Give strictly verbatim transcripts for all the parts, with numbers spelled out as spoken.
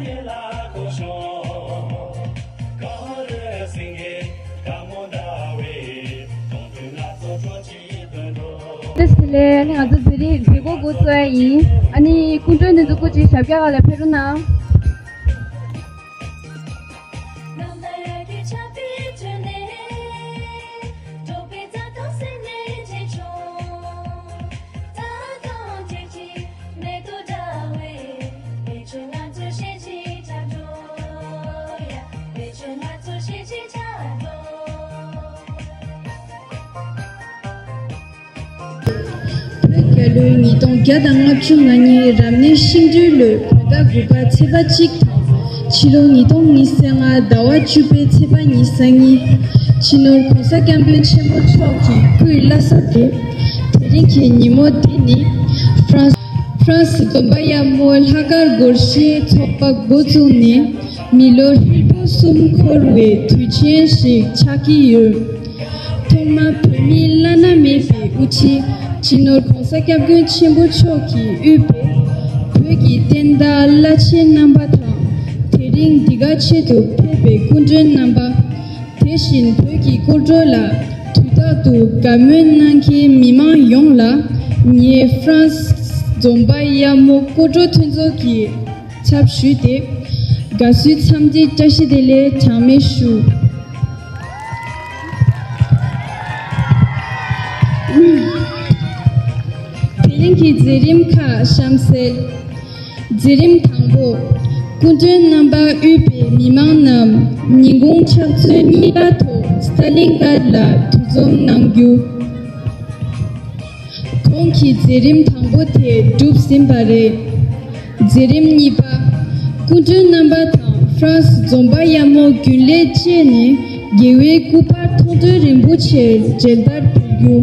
དེ་ལས་ང་ཚོ་མཛད་རིམ་མཛད་སྒོ་འགོ་བཙུགས་ཡ་ཡིན། ཨ་ནི་སྐུ་མགྲོན་དེ་ཚོ་སྐུ་མཁྱེན་ཞབས་བཀྱག་སྒང་ལ་ཕེབས་རོགས་གནང་། བོད་རྒྱལ་ལོ་ཉིས་སྟོང་བརྒྱ་དང་ལྔ་བཅུ་ང་གཉིས་རབ་གནས་ཤིང་སྦྲུལ་ལོའི་བོད་ཟླ་དགུ་པ་ཚེས་པ་གཅིག་དང་། ཕྱི་ལོ་ཉིས་སྟོང་ཉི་ཤུ་རྩ་ལྔ་ཟླ་བ་བཅུ་པའི་ཚེས་པ་ཉི་ཤུ་རྩ་གཉིས། སྤྱི་ནོར་༸གོང་ས་༸སྐྱབས་མགོན་ཆེན་པོ་མཆོག་གི་སྐུའི་བླ་གཟའ་སྟེ། དེ་རིང་གི་ཉིན་མོ་འདི་ནི་ཧྥ་རན་སི་ཧྥ་རན་སི་འཛོམས་པ་ཡག་མོ་ལྷག་དཀར་སྒོར་གཞས་ཚོགས་པ་འགོ་བཙུགས་ནས་མི་ལོ་ཧྲིལ་པོ་གསུམ་འཁོར་བའི་དུས་ཆེན་ཞིག་ཆགས་ཀྱི་ཡོད། ཐོག་མར་བོད་མིའི་བླ་ན་མེད་པའི་དབུ་ཁྲིད་སྤྱི་ནོར་༸གོང་ས་༸སྐྱབས་མགོན་ཆེན་པོ་མཆོག་གིས་དབུས་པའི་བོད་ཀྱི་བསྟན་བདག་བླ་ཆེན་རྣམ་པ་དང་། དེ་རིང་འདི་ག་ཆེད་དུ་ཕེབས་པའི་སྐུ་མགྲོན་རྣམ་པ། དེ་བཞིན་བོད་ཀྱི་སྐོར་བྲོ་ལ་དུས་རྟག་ཏུ་དགའ་མོས་གནང་མཁན་མི་མང་ཡོངས་ལ་ངས་ཧྥ་རན་སི་འཛོམས་པ་ཡག་མོ་སྐོར་བྲོ་མཐུན་ཚོགས་ཀྱི་ཚབ་ཞུས་ཏེ། དགའ་བསུའི་འཚམས་འདྲི་བཀྲ་ཤིས་བདེ་ལེགས་གྲངས་མེད་ཞུ། དེ་རིང་གི་མཛད་རིམ་ཁག་གཤམ་གསལ། མཛད་རིམ་དང་པོ། སྐུ་མགྲོན་རྣམ་པ་དབུས་པའི་མི་མང་རྣམས་ཉིན་གུང་ཕྱག་ཚོད་གཉིས་པ་ཐོག་སྟ་གླིང་དཀར་ལ་འདུ་འཛོམས་གནང་རྒྱུ། གོང་གི་མཛད་རིམ་དང་པོ་དེ་གྲུབ་ཟིན་པ་རེད། མཛད་རིམ་གཉིས་པ། སྐུ་མགྲོན་རྣམ་པ་དང་ཧྥ་རན་སི་འཛོམས་པ་ཡག་མོ་རྒྱུན་ལས་བཅས་ནས་རྒྱལ་བའི་སྐུ་པར་མཐོང་གྲོལ་རིན་པོ་ཆེར་མཇལ་དར་ཕུལ་རྒྱུ།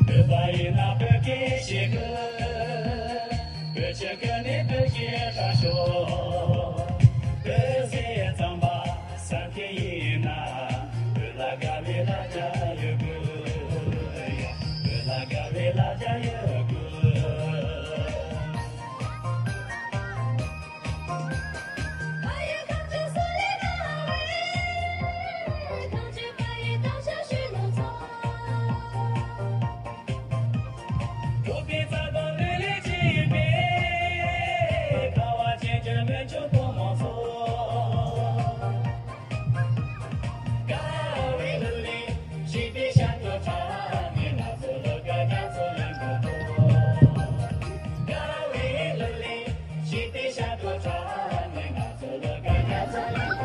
བོད་པ་ཡིན་ན་བོད་སྐད་ཤེས་དགོས། བོད་ཆས་གོན་ནས་བོད་སྐད་བརྗོད་ཤོག་བོད་ཟས་རྩམ་པ་ཟ་མཁན་ཡིན་ན། བོད་ལ་དགའ་བའི་ལ་རྒྱ་ཡོད་དགོས། བོད་ལ་དགའ་བའི་ལ་རྒྱ་ཡོད་དགོས།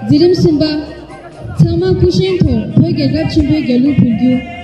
མཛད་རིམ་གསུམ་པ། ཚང་མ་སྐུ་བཞེངས་ཐོག་བོད་རྒྱལ་ཁབ་ཆེན་པོའི་རྒྱལ་གླུ་འབུལ་རྒྱུ།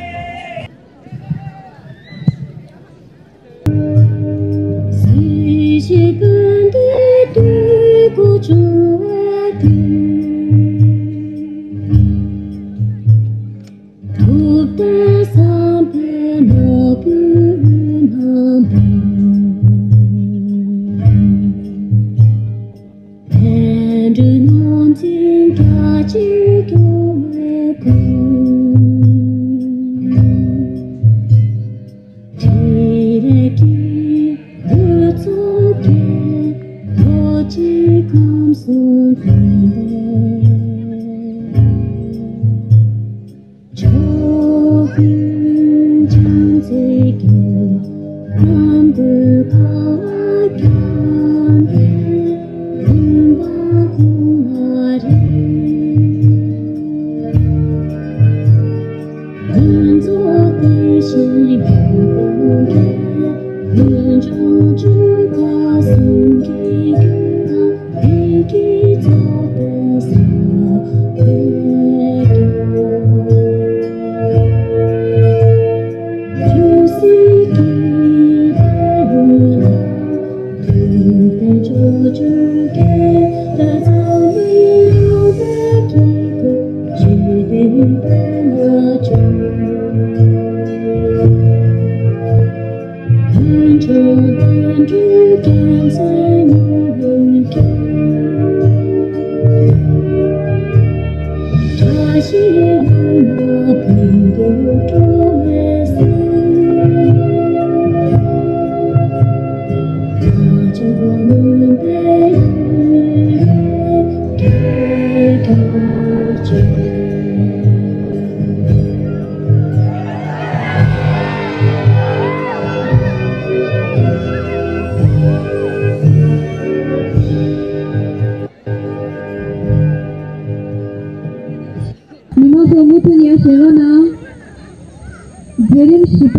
བཞི་པ།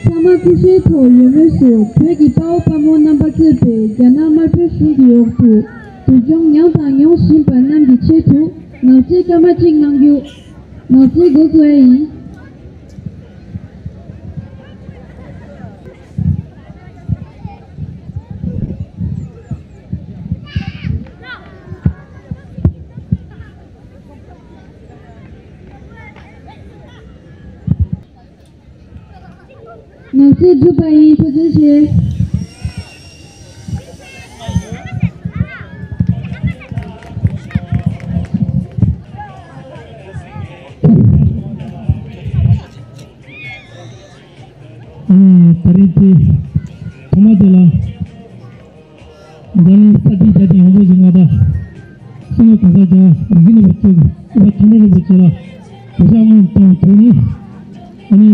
ཚང་མ་སྐུ་བཞེངས་ཐོག་ཡོད་མུས་སུ་བོད་ཀྱི་དཔའ་བོ་དཔའ་མོ་རྣམ་པ་གཙོས་པའི་རྒྱ་ནག་དམར་པོའི་གཞུང་གི་འོག་ཏུ་སྡུག་སྦྱོང་མྱངས་དང་མྱོང་བཞིན་པ་རྣམས་ཀྱི་ཆེད་དུ་ངག་བཅད་སྐར་མ་གཅིག་གནང་རྒྱུ། ངག་བཅད་འགོ་འཛུགས་ཡ་ཡིན། ངག་བཅད་གྲུབ་པ་ཡིན། ཐུགས་རྗེ་ཆེ། ཨ་ནི་ད་རེས་དེ་ཐོག་མ་དེ་ལ། ད་ནི་ས་དེའི་རྒྱ་དེ་ཡོངས་རྫོགས་ཀྱི་མངའ་བདག་སྤྱི་ནོར་གོང་ས་རྒྱལ་བ་ཡིད་བཞིན་ནོར་བུ་མཆོག་གི་སྐུ་པར་མཐོང་གྲོལ་རིན་པོ་ཆེ་ལ་གུས་ཕྱག་སྔོན་དུ་བཏང་བའི་ཐོག་ནས། ཨ་ནི་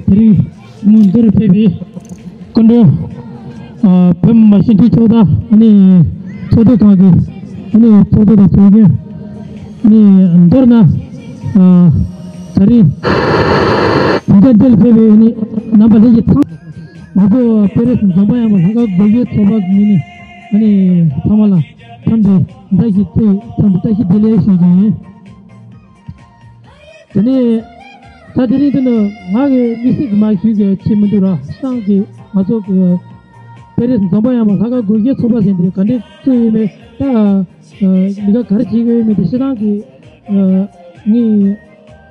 དེ་རིང་མོན་གྷོ་ནས་ཕེབས་པའི་སྐུ་མགྲོན་ཨ་བོད་མི་མང་སྤྱི་འཐུས་ཚོགས་གཙོ། ཨ་ནི་ཚོགས་འདུ་ཁང་གི་ཨ་ནི་ཚོགས་གཙོ་དང་ཚོགས་གཞོན། ཨ་ནི་མདོར་ན་ཨ་ད་རིང་དེ་འདྲ་འདིར་ཕེབས་པའི་ཨ་ནི་རྣམ་པ་ལྷན་རྒྱས་ཚང་། ང་ཚོ་པེ་རེ་སི་འཛོམས་པ་ཡག་མོ་ལྷག་དཀར་སྒོར་གཞས་ཚོགས་པ་གི་ངོས་ནས་ཨ་ནི་ཚང་མ་ལ་འཚམས་འདྲི་བཀྲ་ཤིས་བདེ་ལེགས། འཚམས་འདྲི་བཀྲ་ཤིས་བདེ་ལེགས་ཞུ་རྒྱུ་ཡིན། དེ་ནས་ད་དེ་རིང་འདི་ནི་ང་གི་དམིགས་བསལ་གྱི་མ་ཞུ་གི་ཆེད་མི་འདུག་ར། སྤྱིར་བཏང་གི་ང་ཚོ་གི་པེ་རེ་སི་འཛོམས་པ་ཡག་མོ་ལྷག་དཀར་སྒོར་གཞས་ཚོགས་པ་ཟེར་འདི་ག་འདྲས་བཙུགས་ཡོད་མེད། ད་ལས་ཀ་ག་རེ་བྱེད་ཀྱི་ཡོད་མེད་དེ་སྤྱིར་བཏང་གི་ངས་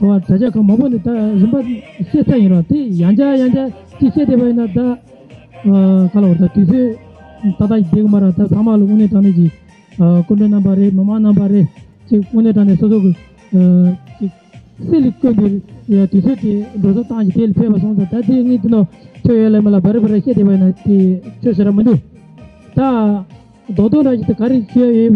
དྲ་རྒྱ་ཁག་མང་པོ་ནས་ད་རིམ་པ་བཤད་ཚར་ཡིན་ར། དེ་ཡང་བསྐྱར་ཡང་བསྐྱར་ཅིག་བཤད་བསྡད་པ་ཡིན་ན་ད་ག་ལ་བར་ད་དུས་ཚོད་ཏག་ཏག་ཅིག་བསྡད་གི་མ་ར། ད་ཚང་མ་ལ་དངོས་གནས་དྲང་གནས་ཀྱི་སྐུ་མགྲོན་རྣམ་པ་རེད། མི་མང་རྣམ་པ་རེད། ཅིག་དངོས་གནས་དྲང་གནས་སོ་སོ་གི་ཅིག་སྲིད་ལ་བཀོད་པའི་དུས་ཚོད་དེ་འགྲོ་སོང་བཏང་ཞིག་དེ་ལ་ཕེབས་པ་སོང་ཙང་། ད་དེ་ངས་དེ་ནོ་ཁྱོད་ཡོད་ལ་མེད་ལ་བ་རི་བ་རི་བཤད་བསྡད་པ་ཡིན་ན་དེ་ཁྱོད་ཞེ་དྲག་མི་འདུག་ད་རྡོག་རྡོག་འདྲ་ཞིག་ད་ག་རེ་བཤད་ཡོད་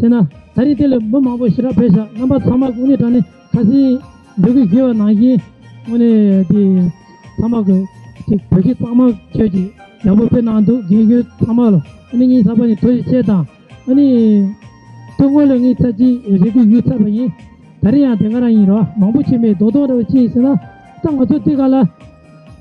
ཟེར་ན། ད་རེས་དེ་ལ་མི་མང་པོ་ཞེ་དྲག་ཕེབས་ཤག་རྣམ་པ་ཚང་མ་དངོས་གནས་དྲང་གནས་ཁ་སང་འབོད་སྐུལ་ཞུས་པ་ནང་བཞིན་དངོས་གནས་དེ་ཚང་མ་གི་ཅིག་བོད་ཕྱི་ཚང་མ་ཁྱོད་ཀྱིས་ཡག་པོ་ཕེབས་གནང་འདུག་རྒན་གཞོན་ཚང་མ་ལ་ཨ་ནི་ངའི་ས་པ་ནས་ཐུགས་རྗེ་ཆེ་དང་། ཨ་ནི་དོན་དངོས་ལ་ངས་ཚར་གཅིག་རེ་སྐུལ་ཞུས་ཚར་བ་ཡིན། ད་རེས་ཡང་དེ་ག་རང་ཡིན་རོགས། མང་པོ་བྱས་མེད། རྡོག་རྡོག་འདྲ་བ་ཅི་ཡིན་ཟེར་ན། ད་ང་ཚོ་དེ་ག་ལ་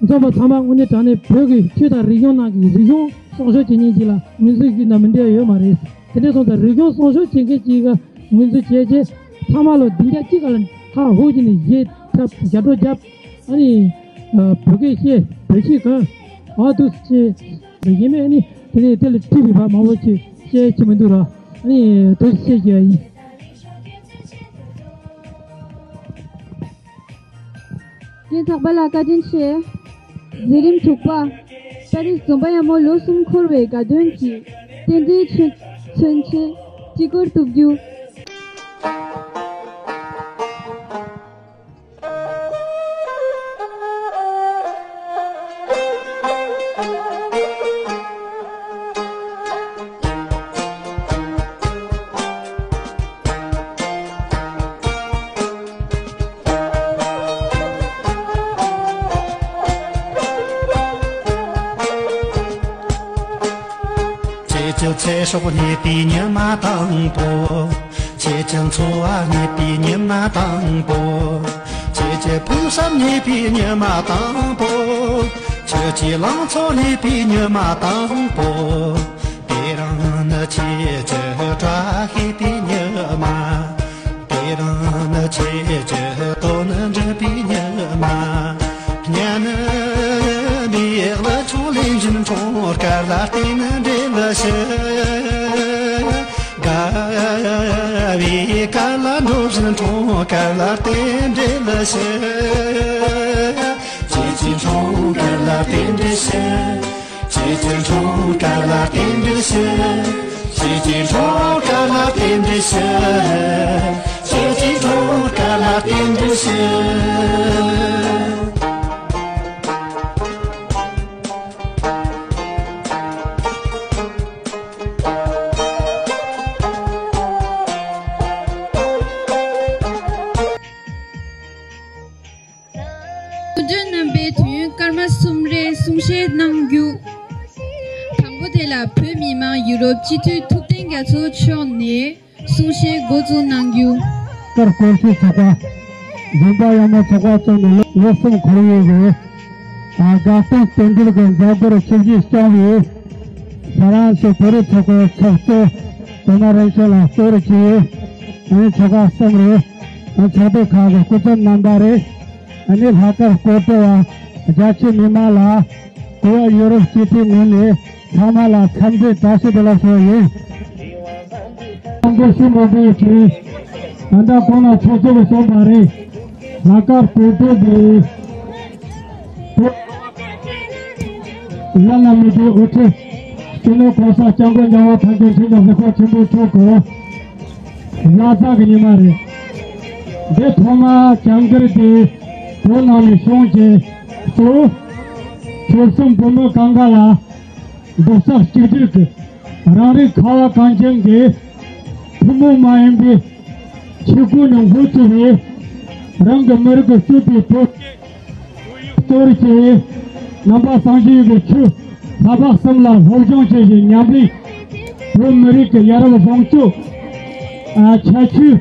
འཛོམས་པ་ཚང་མ་དངོས་གནས་དྲང་གནས་བོད་ཀྱི་ཆོས་དང་རིག་གཞུང་ནང་གི་རིག་གཞུང་སྲུང་སྐྱོབ་བྱེད་མཁན་ཅིག་ལ་ངོས་འཛིན་ཞུས་ན་མི་འགྲིག་ཡ་ཡོད་མ་རེད། དེ་འདྲ་སོང་ཙང་རིག་གཞུང་སྲུང་སྐྱོབ་བྱེད་མཁན་ཅིག་ག་ངོས་འཛིན་བྱས་རྗེས་ཚང་མ་ལ་སྡིངས་ཆ་གཅིག་ག་ལ་ཧ་ཧུ་བྱས་ནས་གཞས་འཁྲབ་རྒྱབ་སྒྲོག་རྒྱབ། ཨ་ནི་བོད་སྐད་བཤད། བོད་ཆས་གོན། ཨ་ཐུག་ཅེས་ཡིན་མེད། ཨ་ནི་དེ་ནས་དེ་ལ་ཁྲིད་པའི་བར་མང་པོ་ཅིག་བཤད་ཀྱི་མི་འདུག་ར། ཨ་ནི་དུ་བཤད་ཀྱི་ཡིན། རྒན་ཚགས་པ་ལགས་བཀའ་དྲིན་ཆེ། མཛད་རིམ་དྲུག་པ། པེ་རིས་འཛོམས་པ་ཡག་མོ་ལོ་གསུམ་འཁོར་བའི་དགའ་སྟོན་གྱི་རྟེན་འབྲེལ་མཚོན་ཆེད་སྤྱི་སྒོར་གཏུག་རྒྱུ། ཁྱེད་ཀྱི་ཚེ་སྲོག་རྙེད་པའི་ཉི་མ་དང་པོ། ཁྱེད་ཀྱི་འཚོ་བ་རྙེད་པའི་ཉི་མ་དང་པོ། ཁྱེད་ཀྱི་ཕུགས་བསམ་རྙེད་པའི་ཉི་མ་དང་པོ། ཁྱེད་ཀྱི་ལང་ཚོ་རྙེད་པའི་ཉི་མ་དང་པོ། དེ་རིང་ནི་ཁྱེད་ཀྱི་བཀྲ་ཤིས་པའི་ཉི་མ། དེ་རིང་ནི་ཁྱེད་ཀྱི་དོན་འགྲུབ་པའི་ཉི་མ། སྙན་མིག་ལ་ཆོས་ལེན་བཞིན་འཁྲུངས་སྐར་ལ་རྟེན་འབྲེལ་ཞུ། དགའ་བའི་སྐར་ལ་འགྲོ་བཞིན་འཁྲུངས་སྐར་ལ་རྟེན་འབྲེལ་ཞུ། ཁྱེད་ཀྱི་འཁྲུངས་སྐར་ལ་རྟེན་འབྲེལ་ཞུ། ཁྱེད་ཀྱི་འཁྲུངས་སྐར་ལ་རྟེན་འབྲེལ་ཞུ། ཁྱེད་ཀྱི་འཁྲུངས་སྐར་ལ་རྟེན་འབྲེལ་ཞུ། ཁྱེད་ཀྱི་འཁྲུངས་སྐར་ལ་རྟེན་འབྲེལ་ཞུ། སྐུ་མགྲོན་རྣམ་པས་དུས་ཡུན་སྐར་མ་གསུམ་རེ་གསུང་བཤད་གནང་རྒྱུ། དང་པོ་དེ་ལ་བོད་མི་མང་ཡུ་རོབ་སྤྱི་འཐུས་ཐུབ་བསྟན་རྒྱ་མཚོ་མཆོག་ནས་གསུང་བཤད་འགོ་འཛུགས་གནང་རྒྱུ། ཀར་སྐོར་ཞིག་ཚོགས་པ། འཛོམས་པ་ཡག་མོ་ཚོགས་པ་བཙུགས་ནས་ལོ་ལོ་གསུམ་འཁོར་ཡོད་རེད། ཨ། དགའ་སྟོན་རྟེན་འབྲེལ་གྱི་མཛད་སྒོར་ཆིབས་བསྒྱུར་བསྐྱངས་པའི་ཧྥ་རན་སི་བོད་རིགས་ཚོགས་པའི་ཚོགས་གཙོ་སྟོད་མངའ་རིམ་བྱོན་ལ་གཙོ་བོར་གྱིས། ཨ་ནི་ཚོགས་པ་གསུམ་རེད། ཨ། ཚོགས་སྡེ་ཁག་གི་སྐུ་ཚབ་རྣམ་པ་རེད། ཨ་ནི་ལྷག་དཀར་སྤོ་ཏོ་བ་རྒྱ་ཆེ་མི་མང་ལ་གུས་པ་ཡོད་རོགས་སྐྱེ་ཐེངས་ངོས་ནས་ཚང་མ་ལ་འཚམས་འདྲི་བཀྲ་ཤིས་བདེ་ལེགས་ཞུ་བ་ཡིན། ཨ་མདོ་ཤུ་མོ་པའི་ཆེ། ཨ་མདའ་ཁོང་ལ་ཚོགས་གཙོ་གི་གསུངས་པ་རེད། ལྷག་དཀར་སྤོ་ཏོ་གི་བླ་ན་མེད་པའི་དབུ་ཁྲིད། སྤྱི་ནོར་གོང་ས་སྐྱབས་མགོན་རྒྱལ་བ་ཐམས་ཅད་མཁྱེན་པ་གཟིགས་པ་ཆེན་པོ་མཆོག་གི་བླ་གཟའ་གི་ཉི་མ་རེད། འདི་ཐོག་མ་བྱ་འགུལ་དེ་བོད་ནང་ནས་བྱུང་རྗེས་སུ། ཆོལ་གསུམ་བོད་མི་གང་ག་ལ་རྡོག་རྩ་གཅིག་སྒྲིལ་གྱིས་རང་རིགས་ཁ་བ་གངས་ཅན་གྱི་ཐུན་མོང་མ་ཡིན་པའི་ཆོས་སྒོ་ནས་འགོ་བཙུགས་པའི་རང་གི་མི་རིགས་ཀྱི་སྲིད་པའི་བོད་གཙོ་བོར་བྱས། ནང་པ་སངས་རྒྱས་ཀྱི་ཆོས་ལྷ་བབས་གསུམ་ལ་སློབ་སྦྱོང་བྱེད་བཞིན་ཉམས་ལེན། བོད་མི་རིགས་ཀྱི་ཡ་རབས་བཟང་སྤྱོད། ཨ། ཁྱད་ཆོས།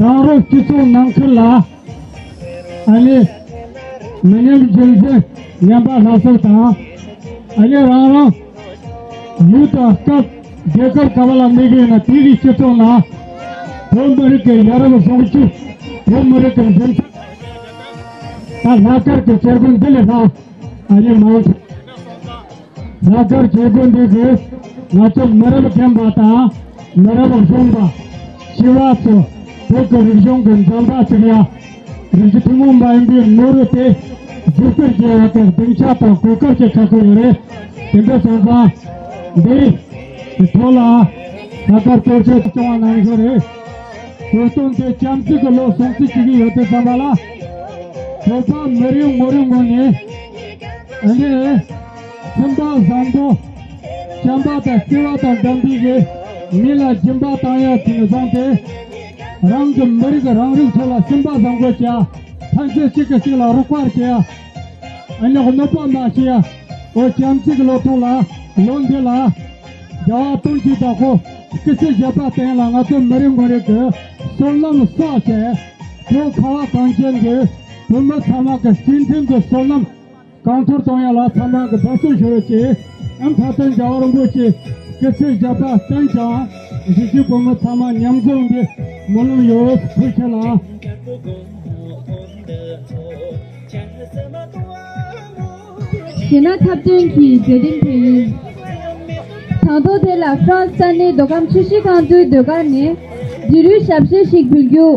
རང་རང་སྤྱི་ཚོགས་ནང་ཁུལ་ལ། ཨ་ནི། མི་ཉམས་རྒྱུན་འཛིན་ཉམས་པ་སླར་གསོ་དང་། ཨ་ནི་རང་རང་ཡུལ་དང་སྐབས་རྒྱལ་ཁབ་ག་བ་ལ་གནས་ཀྱི་ཡོད་ན་དེ་གི་སྤྱི་ཚོགས་ནང་བོད་མི་རིགས་ཀྱི་ཡ་རབས་བཟང་སྤྱོད། བོད་མི་རིགས་ཀྱི་འཛིན་སྟངས་དང་ལྷག་དཀར་གྱི་བྱེད་སྒོ་འདི་ལས་ལྷག་ཨ་ནི་མང་ཆེ། ལྷག་དཀར་བྱེད་སྒོ་འདི་གིས་ང་ཚོ་མི་རབས་རྒན་པ་དང་མི་རབས་གཞོན་པ། བྱིས་པ་ཚོ་བོད་ཀྱི་རིག་གཞུང་གི་འཛིན་གྲྭ་བཙུགས་ཡ། རིག་གཞུང་ཐུན་མོང་མ་ཡིན་པའི་ནོར་བུ་དེ་བརྒྱུད་སྤེལ་བྱེད་ཡག་གི་སྡིངས་ཆ་དང་གོ་སྐབས་ཅིག་ཆགས་ཀྱི་ཡོད་རེད། དེ་འདྲ་སོང་ཙང་འདིའི་ཐོག་ལ་ལྷག་དཀར་སྟོབས་ཆེ་སྐྱོང་བ་གནང་བཞིན་རེད། གོ་སྟོན་དེ་བྱམས་བརྩེ་གི་ལོ་སྲུང་བརྩི་བྱེད་ཀྱི་ཡོད་དུས་ཙམ་པ་ལ། བོད་པ་མི་རེ་ངོ་རེ་ངོས་ནས་ཨ་ནི། སེམས་པ་བཟང་པོ། བྱམས་པ་དང་བརྩེ་བ་དང་ལྡན་པའི་གི་མི་ལ་སྦྱིན་པ་བཏང་ཡ་དེ་ནས་བཟུང་སྟེ། རང་གི་མི་རིགས་རང་རིགས་ཚོ་ལ་སེམས་པ་བཟང་པོ་བྱས། ཕན་ཚུན་གཅིག་གིས་གཅིག་ལ་རོགས་པ་བྱས། ཨ་ནི་གནོད་པ་མ་བྱས། འོ་བྱམས་བརྩེ་གི་ལོ་ཐོག་ལ་ལོ་འདི་ལ་རྒྱལ་བ་དོན་གྱི་བདག་པོ་སྐུ་ཚེ་ཞབས་པད་བརྟན་ལ་ང་ཚོ་མི་རིགས་ངོ་རིགས་ཀྱི་བསོད་ནམས་བསགས་བྱས། བོད་ཁ་བ་གངས་ཅན་གྱི་བོད་མི་ཚང་མ་གི་སྤྱི་མཐུན་གྱི་བསོད་ནམས། གང་ཐུབ་གཏོང་ཡ་ལ་ཚང་མ་གི་འབད་བརྩོན་ཞུ་རོགས་གྱིས། ཨ་མཐའ་དོན་རྒྱལ་བ་རིན་པོ་ཆེ་སྐུ་ཚེ་ཞབས་པད་བརྟན་ཅིང་། གཞིས་བྱེས་བོད་མི་ཚང་མ་མཉམ་འཛོམས་པའི་སྨོན་ལམ་ཡོད། ཐུགས་རྗེ་ཆེ་ལགས། གཞས་སྣ་འཁྲབ་སྟོན་གྱི་མཛད་རིམ་དེ་ཡིན། དང་ཐོག་དེ་ལ་ཧྥ་རན་སི་ས་གནས་མདོ་ཁམས་ཆུ་བཞི་སྒང་དྲུག་ཟློས་གར་ནས་འབྲི་རུའི་ཞབས་གཞས་ཤིག་འབུལ་རྒྱུ།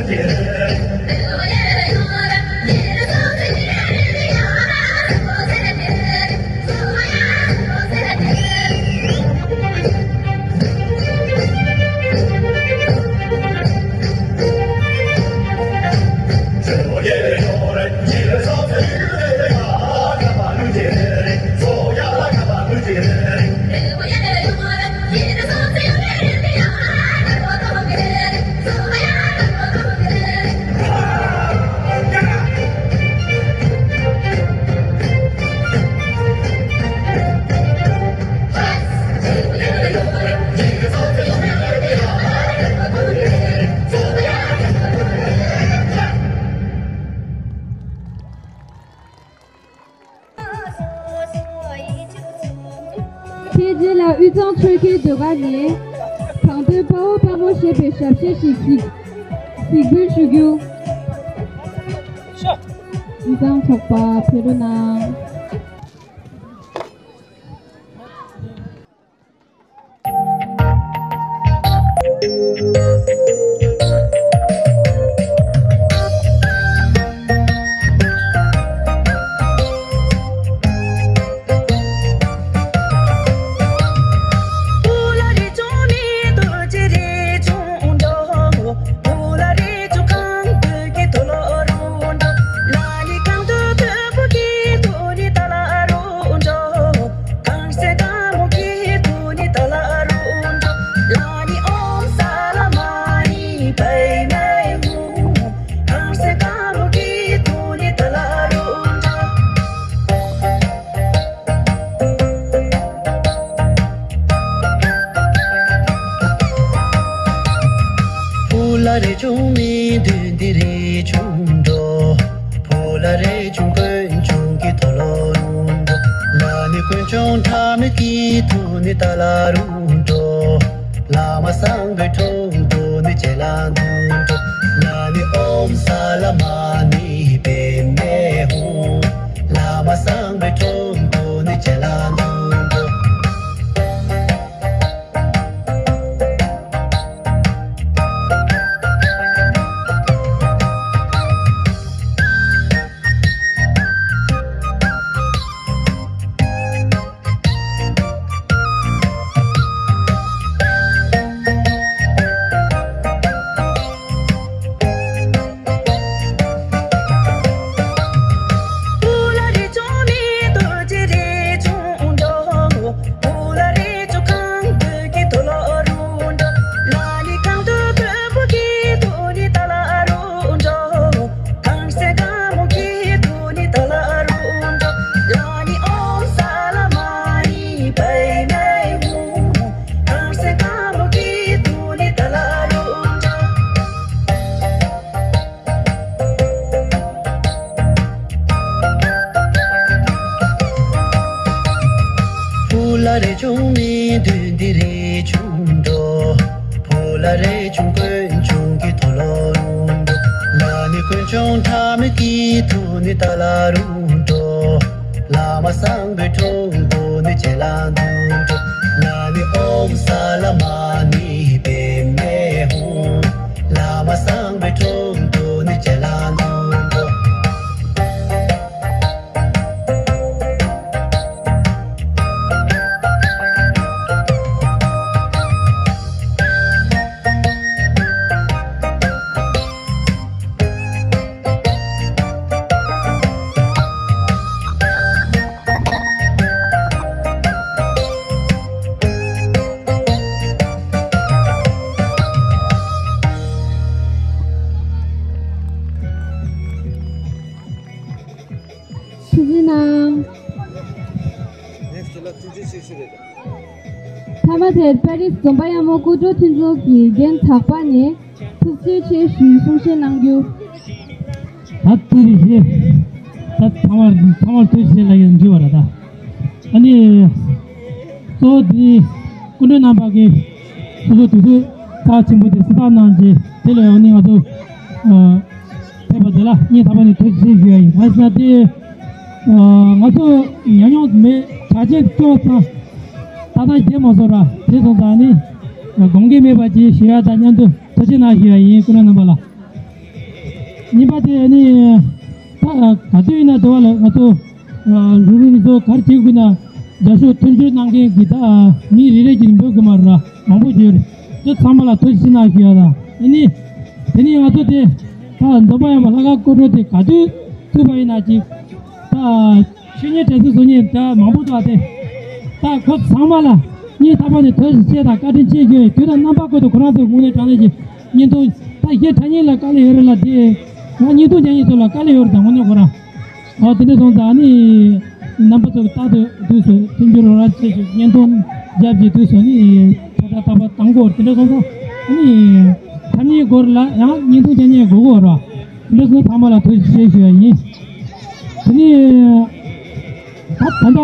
དེའི་རྗེས་ལ་དབུས་གཙང་ཆོལ་ཁའི་ཟློས་གར་ནས་དང་དོན་དཔའ་བོ་དཔའ་མོ་ཞེས་པའི་ཞབས་གཞས་ཤིག་གཟིགས་གཟིགས་འབུལ་ཞུ་རྒྱུ། དབུས་གཙང་ཚོགས་པ་ཕེབས་རོགས་གནང་། ཕུ་ལ་རེ་ཆུང་མི་འདུན་འདི་རེ་ཆུང་འགྲོ། ཕུ་ལ་རེ་ཆུང་དཀོན་ཆུང་གི་ཐོ་ལོ་རུ་འགྲོ། ལ་ནི་དཀོན་ཆུང་ཁྲ་མི་གི་ཐུ་ནི་ཏ་ལ་རུ་འགྲོ། བླ་མ་སངས་པའི་དྲུང་དུ་ནི་ཅེ་ལ་འདུ་འགྲོ། ལ་ནི་ཨོམ་ས་ལ་མ་ནི་པེ་མེ་ཧུ། བླ་མ་སངས་པའི་དྲུང་དུ་ནི་ཅེ་ལ་འདུ་འགྲོ། ཕུ་ལ་རེ་ཆུང་མི་འདུན་འདི་རེ་ཆུང་འགྲོ། ཕུ་ལ་རེ་ཆུང་དཀོན་ཆུང་གི་ཐོ་ལོ་རུ་འགྲོ། ལ་ནི་དཀོན་ཆུང་ཁྲ་མི་གི་ཐུ་ནི་ཏ་ལ་རུ་འགྲོ། བླ་མ་སངས་པའི་དྲུང་དུ་ནི་ཅེ་ལ་འདུ་འགྲོ། ལ་ནི་ཨོམ་ས་ལ་མ་ནི་པེ་མེ་ཧུ། བླ་མ་སངས་པའི་དྲུང་དུ་ནི་ཅེ་ལ་འདུ་འགྲོ། ཐུགས་རྗེ་གནང་། ངས་ཁྱེད་ལ་ཐུགས་རྗེ་ཆེ་ཞུ་རེད། མཐའ་མ་དེར་པེ་རིས་འཛོམས་པ་ཡག་མོ་སྐུ་དྲུང་མཐུན་ཚོགས་ཀྱི་རྒན་གྲགས་པ་ནས་ཐུགས་རྗེ་ཆེ་ཞུའི་གསུང་བཤད་གནང་རྒྱུ། ད་ཐུགས་རྗེ་ཆེ། ད་ཐ་མར་ཐ་མར་ཐུགས་རྗེ་ཆེ་ལབ་ཡོང་གི་ཡོད་རེད་ད། ཨ་ནི། གཙོ་བོ་དེ་སྐུ་མགྲོན་རྣམ་པ་གིས་སོ་སོ་དུས་ཚོད་རྩ་ཆེན་པོ་དེ་གསན་གནང་རྗེས་དེ་ལ་ཡང་ནི་ང་ཚོ་ཨ་ཕེབས་པ་དེ་ལ་སྙིང་ཐག་པ་ནས་ཐུགས་རྗེ་ཆེ་ཞུ་ཡ་ཡིན། ག་ཟེར་ན་དེ་ཨ་ང་ཚོ་ཉམས་མྱོང་མེད་བྱ་བྱེད་སྐྱོ་ཙང་ད་ལྟ་བརྗེད་མ་སོང་ར། དེ་སོང་ཙང་ནི་དགོངས་འགལ་མེད་པ་ཅིག་ཞུ་ཡ་དང་མཉམ་དུ་ཐུགས་རྗེ་གནང་ཞུ་ཡ་ཡིན། སྐུ་མགྲོན་རྣམ་པ་ལ། གཉིས་པ་དེ་ནི་ད་ག་དུས་ཡིན་ན་དེ་བ་ལ་ང་ཚོ་ལུ་རུ་རི་ཚོ་གར་བྱེད་དགོས་ན་རྒྱབ་སྐྱོར་མཐུན་འགྱུར་གནང་མཁན་གྱི་ད་མི་རེ་རེ་གྱིས་འབོད་དགོས་མ་རེད་མང་པོ་བྱས་ཡོད་རེད། དེ་ཚང་མ་ལ་ཐུགས་རྗེ་ཆེ་གནང་ཞུ་ཡ་དང་ཡིན་ནི་དེ་ནི་ང་ཚོ་དེ་ད་འཛོམས་པ་ཡོད་པ་ལྷ་ཁང་སྐུ་འཁྲུངས་དེ་ག་དུས་ཐུབ་པ་ཡིན་ན་ཅིག་ད། ཆོས་ཉིད་དྲན་གསོ་བཟོ་མཁན་ད་མང་པོ་འདུག་སྟེ། ད་ཁོ་ཚང་མ་ལ་སྙིང་ཐག་པ་ནས་ཐུགས་རྗེ་ཆེ་དང་བཀའ་དྲིན་ཆེ་ཞུ་ཡི་དུས་དང་རྣམ་པ་ཀུན་ཏུ་ཁོ་རང་ཚོའི་ངོས་ནས་དྲང་གནས་ཀྱི་བརྙན་ཐུང་ད་གཞན་དྲ་བརྙན་ལ་དཀའ་ལས་ཡོད་རེད་ལ་དེ་ང་བརྙན་ཐུང་རྒྱག་མཁན་ཚོ་ལ་དཀའ་ལས་ཡོད་རེད་ད་དངོས་གནས་ཁོ་རང་ཨོ་དེ་འདྲ་སོང་ཙང་ནི་རྣམ་པ་ཚོ་རྟག་ཏུ་དུས་སུ་མཐུན་འགྱུར་རོགས་རམ་བྱེད་ཞུ་བརྙན་ཐུང་རྒྱབ་ཀྱི་དུས་སུ་ནི་ཐོག་མཐའ་རྟག་པར་བཏང་དགོས་དེ་འདྲ་སོང་ཙང་ནི་ཐ་སྙད་སྐོར་ལ་ཡང་བརྙན་ཐུང་རྒྱག་མཁན་དགོས་དགོས་ར། འདི་ཚོ་ཚང་མ་ལ་ཐུགས་རྗེ་ཆེ་ཞུ་བ་ཡིན། དེ་ནས་ད་ད་ལྟ་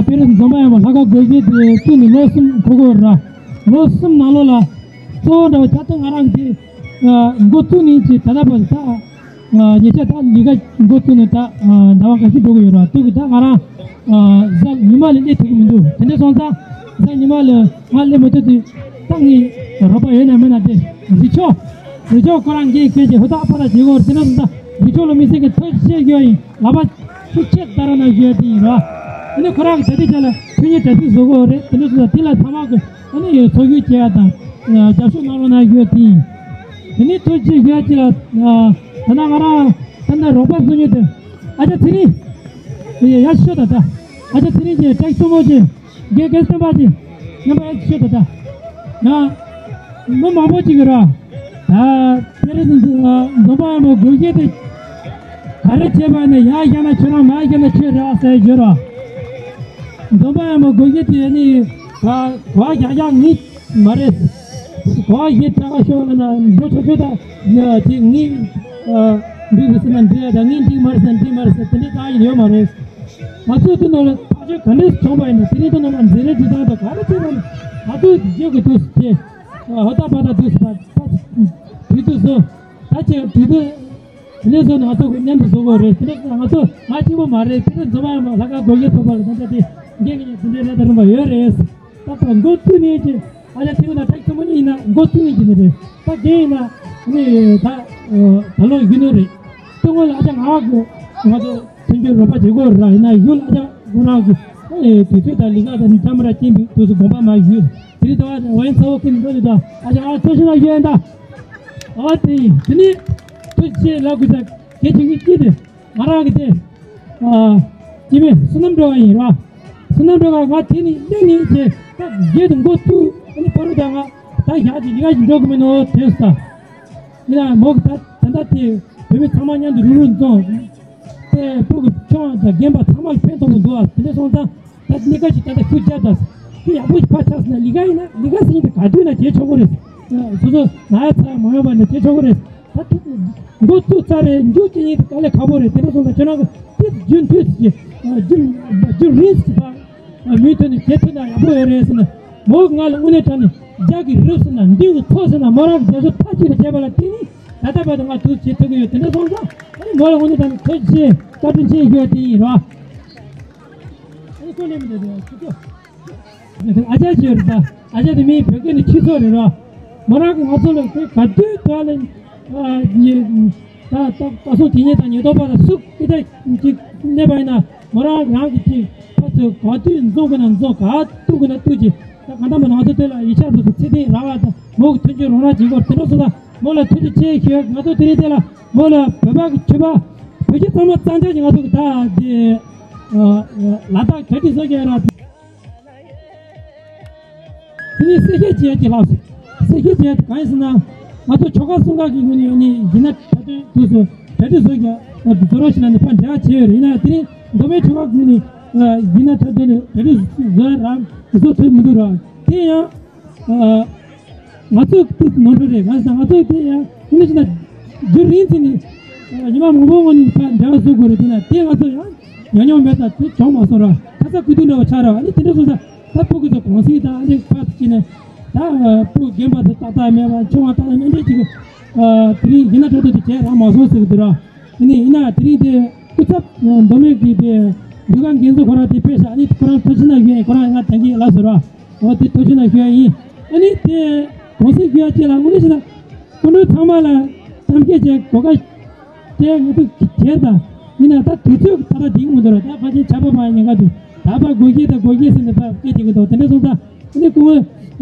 དཔེ་རིས་འཛོམས་པ་ཡོད་པ་ལྷ་ཁང་དགོན་པའི་དེ་བཙུགས་ནས་ལོ་གསུམ་འཁོར་གོ་ར། ལོ་གསུམ་ནང་ལོགས་ལ་གཙོ་བོ་འདྲ་བ་ཆ་ཚང་ང་རང་གི་དེ་འགོ་བཙུགས་ནས་ཀྱི་ད་ལྟ་བར་ད་ཉེ་ཆར་ད་ལས་ཀ་འགོ་བཙུགས་ནས་ད་ཟླ་བ་འགའ་ཤས་འགྲོ་གི་ཡོད་ར། དུས་ཀྱི་ད་ང་རང་གཟའ་ཉི་མ་ལ་སླེབས་ཐུབ་ཀྱི་མི་འདུག་དེ་འདྲ་སོང་ཙང་གཟའ་ཉི་མ་ལ་ང་སླེབས་མ་ཐུབ་དུས་ད་ངའི་རོགས་པ་ཡོད་ན་མེད་ན་དེ་རི་ཆོ། རི་ཆོ་ཁོ་རང་འགན་འཁྱེར་གྱི་ཧུར་ཐག་པ་ལ་བྱེད་དགོས་དེ་འདྲ་སོང་ཙང་རི་ཆོ་ལ་མི་སེར་གྱི་ཐུགས་རྗེ་ཆེ་ཞུ་ཡ་ཡིན། ལག་པ་ཤུགས་ཆེ་ལྟ་ར་ན་ཞུ་ཡ་དེ་ཡིན་ར། ཨ་ནི་ཁོ་རང་གི་ད་ལྟའི་ཆ་ལ་ཆོས་ཉིད་དྲན་གསོ་བཟོ་དགོས་རེད། དེ་འདྲ་སོང་ཙང་དེ་ལ་ཚང་མ་གི་ཨ་ནི་ཚོགས་ཞུགས་བྱེད་ཡ་དང་རྒྱབ་སྐྱོར་གནང་རོགས་གནང་ཞུ་ཡ་དེ་ཡིན། དེ་ནས་ཐུགས་རྗེ་ཆེ་ཞུ་ཡ་གཅིག་ལ་ད་ནང་ང་རང་ད་ལྟ་རོགས་པ་བཟོ་མྱོང་དེ་ཨ་ཅག་ཚེ་རིང་ཡ་ཤོད་ད་ད་ཨ་ཅག་ཚེ་རིང་གི་ཀྲེག་སྲུ་མོ་ཅིག་རྒན་རྒན་སྟོན་པ་ཅིག་རྣམ་པ་ཡ་ཤོད་ད་ད་ཡ་མི་མང་པོ་ཅིག་གི་ར་ད་དེ་རིང་འཛོམས་པ་ཡོད་པའི་དགོན་སྡེ་དེ་ག་རེ་བྱས་པ་ནས་ཡར་བཞག་ན་ཁྱོད་རང་མར་བཞག་ན་ཁྱོད་རེད་བ་ཟེར་ཡོད་ར། འཛོམས་པ་ཡོད་པའི་དགོན་སྡེ་དེ་ནི་ག་ག་བཞག་བཞག་ངེས། མ་རེད། གོ་བ་ཞིག་དྲག་ཤོས་ལ་ན་འགྲོ་ཆོག་ཆོག་དང་དེ་ངའི་འགྲིག་གི་ཟེར་ན་འགྲིག་ཡ་དང་ངའི་འགྲིག་མ་རེད་ཟེར་ན་འགྲིག་མ་རེད་ཟེར་དེ་འདྲའི་རྟགས་ཡིན་ཡོད་མ་རེད། ང་ཚོའི་དུས་ནང་ལ་ཐག་གཅོད་ག་འདྲས་བྱུང་བ་ཡིན་ན་དེ་རིང་དུ་ནང་ལ་འཛིན་རེས་འགྲོ་སྟངས་དང་ག་རེ་བྱས་པ་ཡིན་ན་ང་ཚོའི་རྗེས་ཀྱི་དུས་སུ་དེ་ཧོ་ད་པ་ད་དུས་སུ་ད་དུས་དུས་སུ་ད་ཅིག་དུས་དུས། དེ་ནས་བཟུང་ནས་ང་ཚོ་མཉམ་དུ་བཟོ་དགོས་རེད། དེ་ནས་ང་ཚོ་ང་གཅིག་པོ་མ་རེད། དེ་ནས་འཛོམས་པ་ཡོད་པའི་ལྷ་ཁང་དགོན་སྡེ་ཚོགས་པ་ལ་ད་ལྟ་དེ་འགན་གི་ནས་དེ་འདྲའི་ལས་དང་རིམ་པ་ཡོད་རེད། ད་ལྟ་འགོ་བཙུགས་ནས་ཀྱི་ཨ་ཅག་ཐེའུ་དང་ཀྲེག་སྲུ་མོ་གཉིས་ཡིན་ན་འགོ་བཙུགས་ནས་ཀྱི་ནི་རེད། ད་རྒན་ཡིན་ན་ནི་ད་ད་ལོ་རྒྱུ་ནོར་རེད། སྟོད་ངོས་ལ་ཨ་ཅག་ང་གི་ང་ཚོ་མཐུན་འགྱུར་རོགས་པ་བྱེད་དགོས་ར་ཡིན་ན་ཡུལ་ཨ་ཅག་ཁོ་རང་གི་དུས་ཚོད་དང་ལས་ཀ་དང་འདྲ་མི་འདྲ་རྐྱེན་པས་དུས་སུ་དགོངས་པ་མ་ཞུས། དེ་རིང་ཟླ་བ་ཝན་ཚ་བོ་ཁྱིམ་འགྲོ་ནི་དང་ཨ་ཅག་ཨ་ཚོ་ཤི་ན་ཡོད་ཡིན་ད། ཨ་དེ་ཡིན་དེ་ནི་དུས་ཆེ་ལ་གུ་ཅག་གལ་ཆེ་གི་སྐྱིད་དེ། ང་རང་གི་དེ། ཨ། སྐྱེ་དམན་བསོད་ནམས་སྒྲོལ་དཀར་ཡིན་ར། བསོད་ནམས་སྒྲོལ་དཀར་ང་དེ་ནི་གླེང་ནི་བྱས་ད་རྗེས་དུ་འགོ་བཙུགས་ཨ་ནི་པ་རུ་ད་ང་ད་ཞག་ཅིག་ཉི་ཤུ་ཞིག་འགྲོ་གི་མིན་ནོ་དྲན་སོང་། ཡིན་ན་མོ་གི་ད་ད་ལྟ་དེ་བོད་མི་ཚང་མ་མཉམ་དུ་རུག་རུག་འཛོམས། དེ་ཕྲུ་གུ་ཆུང་བ་དང་རྒན་པ་ཚང་མ་ཕན་ཐོགས་པོ་འདུག་ཨ་དེ་འདྲ་སོང་ཙང་། ད་གནས་ཀ་ཞིག་ད་ལྟ་ཁུར་བརྒྱབ་ད། ཁུར་ཡག་པོ་ཞིག་ཕར་ཆགས་སོང་ན་ལི་ཀ་ཡིན་ན་ལི་ཀ་ཟེར་མཁན་དེ་ག་དུས་ན་བྱེད་ཆོག་གི་རེད། སོ་སོ་ན་ཡ་ཚ་ཡ་མ་ཡོང་བ་ན་བྱེད་ཆོག་གི་རེད། ད་དེ་འགོ་བཙུགས་ཚར་རེད་མཇུག་སྐྱེལ་མཁན་དེ་དཀའ་ལས་ཁག་པོ་རེད། དེ་འདྲ་སོང་ཙང་ཁྱོད་རང་གི་དེ་རྒྱུན་མཐུད་ཀྱི་རྒྱུན་རྒྱུན་རིང་ཞིག་ཕར་མུ་མཐུད་ནས་བྱེད་ཐུབ་ན་ཡག་པོ་ཡོད་རེད་ཟེར་ན། མོ་ང་ལ་དངོས་གནས་དྲང་ནས་རྒྱག་གི་རེད་ཟེར་ན་མདུན་གྱི་ཚོགས་ཟེར་ན་མོ་རང་གི་རྒྱབ་སྐྱོར་མཐའ་གཅིག་ཏུ་བྱས་པ་ལ་བརྟེན་ནས་ད་ལྟ་བར་དུ་ང་དུ་བྱེད་ཐུབ་ཀྱི་ཡོད། དེ་འདྲ་སོང་ཙང་ཨ་ནི་མོ་ལ་དངོས་གནས་དྲང་ནས་ཐུགས་རྗེ་ཆེ་བཀའ་དྲིན་ཆེ་ཞུ་བ་དེ་ཡིན་རོགས། ཨ་ནི་ཁོ་ལས་མི་འདུག་དེ་ཁོ་ཚོ། ཨ་ཅག་ཅིག་ཡོད་རེད་ད། ཨ་ཅག་དེ་མིའི་བོད་སྐད་ནི་ཁྱི་ཚོ་རེད་རོ། མོ་རང་གི་ང་ཚོ་ལ་དེ་ག་དུས་དོ་ལ་ཨ་ཉི་ད་ད་ད་སོང་དེ་ཉིད་དང་ཉེན་རྟོག་པ་དང་སུ་ཀི་ད་ཅིག་སླེབས་པ་ཡིན་ན་མོ་རང་རང་གི་ཅིག་ཕ་ཚོས་ག་དུས་འཛོམས་དགོས་ན་འཛོམས་ག་གཏུག་དགོས་ན་གཏུག་ཅིག་ད་ག་འདྲ་མ་ང་ཚོ་དེ་ལ་ཡིག་ཆ་སོ་སོ་ཚེ་བརྟན་རང་ལ་དང་མོ་གི་མཐུན་རྐྱེན་རོགས་རམ་བྱེད་དགོས་དེ་འདྲ་སོ་ད་མོ་ལ་ཐུགས་རྗེ་ཆེ་ཞུ་ང་ཚོ་དེ་རིང་དེ་ལ་མོ་ལ་བོད་པ་གི་ཕྱུ་པ་བོད་ཆས་ཚང་མ་གཙང་ཆ་ཞིག་ང་ཚོ་གི་ད་དེ་ལ་དྭགས་གྲ་སྒྲིག་བཟོ་རྒྱུ་ར། དེ་ནས་གསལ་བཤད་བྱེད་ཀྱི་ལགས་སོ། གསལ་བཤད་བྱེད་གང་ཡིན་ཟེར་ན། ང་ཚོ་ཆོལ་ཁ་གསུམ་ཀ་གི་ངོས་ནས་ཡིན་ནའི་ཡིན་ན་གྲ་སྒྲིག་དུས་སུ་གྲ་སྒྲིག་བཟོ་རྒྱུ་བཟོ་རོགས་ཞེས་ན་ནི་ཕར་འབྲེལ་བ་བྱས་ཡོད་རེད། ཡིན་ན་དེ་རིང་མདོ་སྨད་ཆོལ་ཁ་ངོས་ནས་ཡིན་ན་གྲ་སྒྲིག་གྲ་སྒྲིག་བཟོ་རང་བཟོ་ཐུབ་མི་འདུག་ར། དེ་ཡང་ང་ཚོའི་དུས་ནོར་འཁྲུལ་རེད། ང་ཚོ་ང་ཚོའི་དེ་ཡང་ངོས་ནས་བྱས་ན་རྒྱུན་རིང་ཙམ་ནས་ཉི་མ་མང་པོའི་སྔོན་ནས་ཕར་འབྲེལ་བ་བཟོ་དགོས་རེད། དེ་ན་དེ་ང་ཚོ་ཡང་ཉམས་མྱོང་མེད་ཙང་དེ་བྱུང་མ་སོང་ར། ཁ་ཚ་དགོས་གཏུགས་འདྲ་བོ་ཆགས་ར། ཨ་ནི་དེ་འདྲ་སོང་ཙང་ད་ཕྲུ་གུ་ཚོ་གུང་སེང་དང་ཨ་ནི་ཕར་ཕྱིན་ནས་ད་ཕྲུ་གུ་རྒན་པ་ཚོ་ཏག་ཏག་མེད་པ་ཆུང་བ་ཏག་ཏག་མེད་འདྲ་ཅིག་དེ་རིང་ཡིན་ན་འགྲོ་འདོད་དེ་བྱས་རག་མ་སོང་ཟེར་གི་འདུག་ར། ཨ་ནི་ཡིན་ན་དེ་རིང་དེ་སྐུ་ཚབ་མདོ་སྨད་ཀྱི་དེ་འདུས་ཁང་འགན་གཙོ་ཁོ་རང་དེ་ཕེབས་ཤག་ཨ་ནི་ཁོ་རང་ཐུགས་རྗེ་གནང་ཞུ་ཡ་ཡིན། ཁོ་རང་ང་དྲན་གྱི་ཡིན་ལགས་སོ་ར། འོ་དེ་ཐུགས་རྗེ་གནང་ཞུ་ཡ་ཡིན། ཨ་ནི་དེ་གུང་སེང་ཞུ་ཡ་ཅིག་ལ་དངོས་གནས་བྱས་ན་སྐུ་མགྲོན་ཚང་མ་ལ་གཏམ་བཤད་བྱས་གོ་སྐབས་ དེ་ང་ཚོ་གྱེར་དང་། ཡིན་ན་ད་དུས་ཚོད་ད་ལྟ་དེ་གི་མི་འདུག་ར། ད་ཕལ་ཆེར་ཆར་པ་བབས་ཉེན་ཁ་འདུག། ད་ཕར་སྒོ་འགྱེལ་དང་སྒོ་འགྱེལ་ཟེར་ནས་ཕར་སྐད་རྒྱག་གི་འདུག། དེ་འདྲ་སོང་ཙང་ཨ་ནི་སྐུ་ངོ་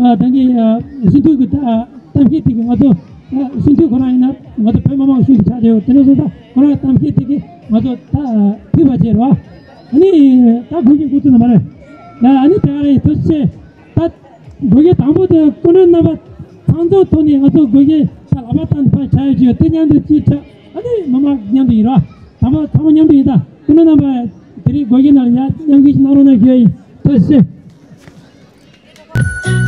ཨ་ད་གིན་ཨ་སྤྱི་འཐུས་ཀྱི་ད་གཏམ་བཤད་དེ་གི་ང་ཚོ་ཨ་སྤྱི་འཐུས་ཁོ་རང་ཡིན་ན་ང་ཚོ་བོད་མི་མང་སྤྱི་འཐུས་ཆགས་བསྡད་ཡོད། དེ་འདྲ་སོང་ཙང་ཁོ་རང་གཏམ་བཤད་དེ་གི་ང་ཚོ་ད་ཨ་ཕུལ་བ་བྱས་ར། ཨ་ནི་ད་གོ་རྒྱུ་གོ་ཐུབ་ན་མ་རེད། ཡ་ཨ་ནི་དེ་ག་རེད། ཐུགས་རྗེ་ཆེ། ད་སྒོ་འགྱེལ་དང་པོ་དེ་སྐུ་མགྲོན་རྣམ་པ་ཚང་འཛོམས་ཐོག་ནས་ང་ཚོ་སྒོ་འགྱེལ་ད་ལག་པ་བཏང་ཕར་བྱ་ཡོད་ཀྱི་ཡོད། དེ་མཉམ་དུ་ཅིག་བྱ། ཨ་ནི་མི་མང་མཉམ་དུ་ཡིན་ར། དང་པོ་ཚང་མ་མཉམ་དུ་ཡིན། ད་སྐུ་མགྲོན་རྣམ་པ་དེ་རིང་སྒོ་འགྱེལ་ནང་ལ་ཡ་མཉམ་འགུལ་ཞིག་གནང་རོགས་གནང་ཞུ་ཡ་ཡིན། ཐུགས་རྗེ་ཆེ།